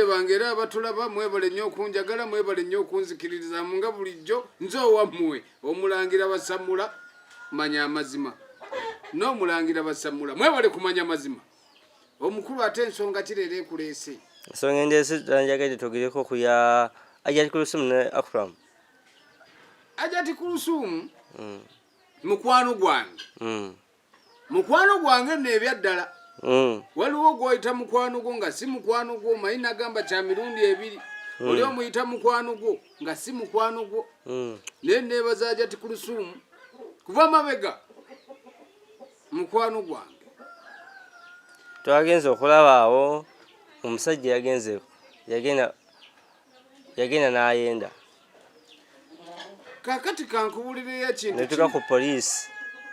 Bange era abatulaba, mwebale nnyo okunjagala, mwebale nnyo okunzikiririzamu nga bulijjo. Nze owammwe Omulangira Basamula, manya amazima n'Omulangira Basamula. Mwebale kumanya mazima. Omukulu, ate ensonga kireera ekuleese? Ensonga endeese, njagadde twogereko ku ya Ajati Kulusumu ne Akram. Ajati Kulusumu mukwano gwange. Mukwano gwange nno ebyaddala. Waliwo gwoyita mukwano gwo nga si mukwano gwo. Omanyi nagamba kya mirundi ebiri, oli omuyita mukwano gwo nga si mukwano gwo. Naye neebaza Ajati Kulusumu kuva mabega mukwano gwange. Twagenze okulaba awo omusajja yagenze, yagenda n'ayenda. Kakati kankubulireyo ekintu netuka kimu. Ku poliisi.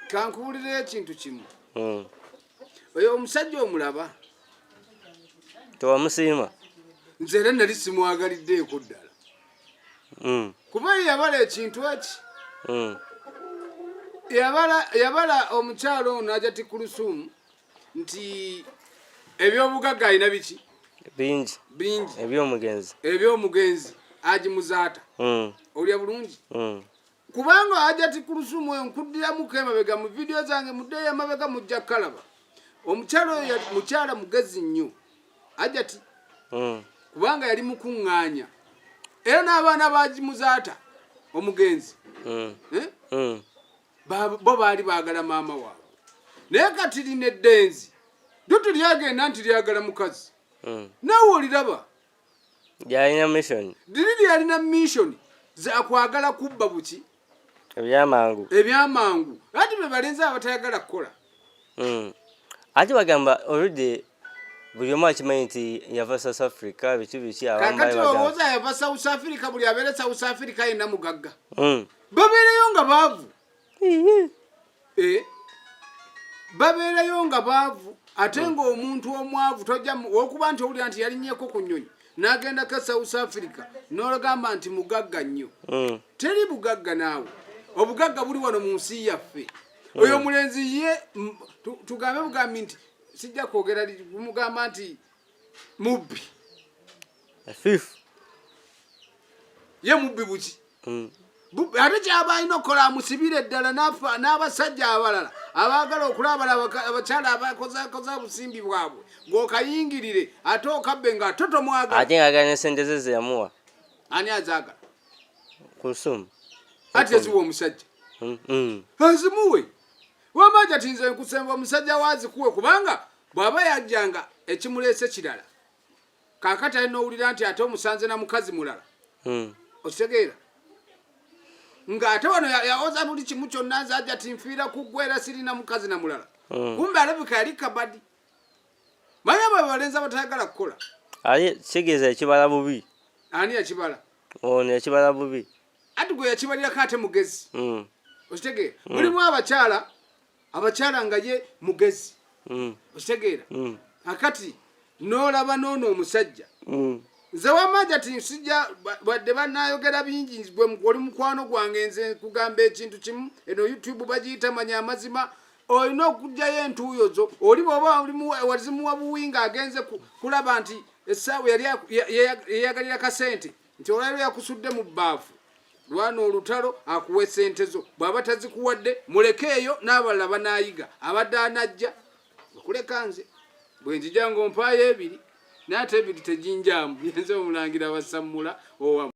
Kankubulireyo ekintu kimu. Oyo omusajja omulaba? Tewamusiima? Nze era nali simwagaliddeeko ddala. Kuba ye yabala ekintu eki yabala omukyalo ono Ajati Kulusumu nti ebyobugagga alina biki? Bingi. Bingi. Ebyomugenzi. Ebyomugenzi Agimuzaata. Olya bulungi. Kubanga Ajati Kulusumu oyo, nkuddiramuko emabega mu vidiyo zange, muddeyo emabega mujja kukalaba. Omukyalo oyo yali mukyala mugezi nnyo, Ajati. Kubanga yali mukuŋŋaanya era n'abaana ba Muzaata omugenzi. Eh? Bo baali baagala maama waabwe, naye kati lino eddenzi lyo tulyagenda nti lyagala mukazi. Naawe oliraba. Lyalina mission. Liri lyalina mission zakwagala kubba buki? Ebyamangu. Ebyamangu. Ati be balenzi abatayagala kukola. Ate bagamba oludde buli omu akimanyi nti yava South Africa, biki biki, abamu Kakati bali bagamba olowooza yava South Africa, buli abeere South Africa yenna mugagga? Babeereyo nga baavu. Eh, babeerayo nga baavu, ate ng'omuntu omwavu tojja okuba nti owulira nti yalinnyeko ku nnyonyi n'agendako e South Africa n'olagamba nti mugagga nnyo. Teri bugagga naawe, obugagga buli wano mu nsi yaffe. Oyo omulenzi ye tugambe bugambi nti sijja kwogera kumugamba nti mubbi. Thief. Ye mubbi buki? Ate kyaba alina okukola, amusibire ddala n'afa n'abasajja abalala abaagala okulabala abakyala abakozakoza obusimbi bwabwe, ng'okayingirire ate okabbe nga ate tomwagala. Ate ng'agala ne sente ze zeyamuwa. Ani azaagala? Kulusumu. Ati eziwa omusajja. Azimuwe wamaja ti nze nkusemba omusajja waazikuwe, kubanga bw'aba yajjanga ekimuleese kirala. Kaakati alina owulira nti ate omusanze na mukazi mulala. Okitegeera ng'ate wano yawoza buli kimu kyonna, nze ajja tinfiira ku ggwe era sirina mukazi na mulala. Kumbe alabika yali kabadi. Manyi abo abalenzi abatayagala kukola. Ate kitegeeza ekibala bubi. Ani yakibala? Ono yakibala bubi. Ati gwe yakibalirako ate mugezi. Okitegeera, mulimu abakyala nga ye mugezi. Okitegeera? Akati n'olaba n'ono omusajja. Nze wamaja ti nsijja wadde banayogera bingi, gwe oli mukwano gwange. Nze nkugamba ekintu kimu, eno YouTube bagiyita manya amazima. Olina okugjayo entuuyo zo. Oli bwoba wazimuwa buwi nga agenze kulaba nti essaawa yali yeyagalira kasente, nti olwaliro yakusudde mu bbaafu, lwana olutalo akuwa esente zo. Bw'aba tazikuwadde, mulekeeyo n'abalala banaayiga. Abadde anajja okuleka nze bwe nzija ng'ompaayo ebiri, naye ate ebiri teginjaamu. Yenze Omulangira Basammula owa.